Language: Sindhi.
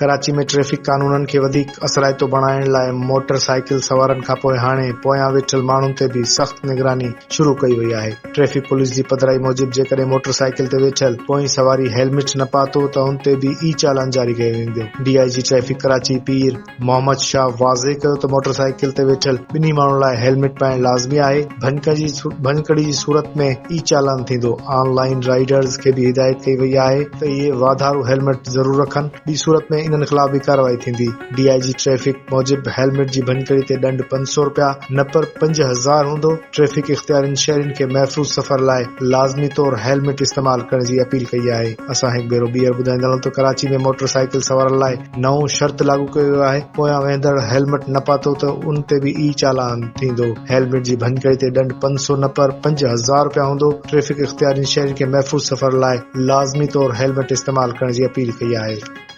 ڪراچي ۾ ٽريفڪ قانونن کي وڌيڪ اثرائتو بڻائڻ لاء موٽر سائيڪل سوارن کانپوء هاڻي پويان ويٺل ماڻهن تي به سخت نگراني شروع ڪئي وئي آهي. ٽريفڪ پوليس جي پڌرائي موجب جيڪڏهن موٽر سائيڪل تي ويٺل پوئين سواري هيلمٽ نه پاتو ته ان تي به اي چالان جاري ڪيو ويندو. D I G traffic Karachi Pir Muhammad Shah واضح ڪيو ته موٽر سائيڪل تي ويٺل ٻنهي ماڻهن لاء هيلمٽ پائڻ لازمي آهي، ڀڃڪڙي جي صورت ۾ اي چالان ٿيندو، آن لائين رائيڊرز کي به هدايت ڪئي وئي آهي ته اهي واڌارو هيلمٽ ضرور رکن، ٻي صورت ۾ انهن خلاف به ڪارروائي ٿيندي. ڊي I جي ٽريفڪ موجب هيلمٽ جي ڀڃڪڙي تي ڏنڊ 500 رپيا نه پر 5000 هوندو، ٽريفڪ اختيارين شهرين کي محفوظ سفر لاء لازمي طور هيلمٽ استعمال ڪرڻ جي اپيل ڪئي آهي. اسان هڪ ڀيرو ٻيهر ٻڌائيندا هلون ته ڪراچي ۾ موٽر سائيڪل سوارن لاء نئون شرط لاڳو ڪيو ويو آهي، پويان ويهندڙ هيلمٽ نه پاتو ته ان تي به اي چالان ٿيندو، هيلمٽ جي ڀڃڪڙي تي ڏنڊ 500 نه پر 5000 رپيا هوندو، ٽريفڪ اختيارين شهرين کي محفوظ سفر لاء لازمي طور هيلمٽ استعمال ڪرڻ جي اپيل ڪئي آهي.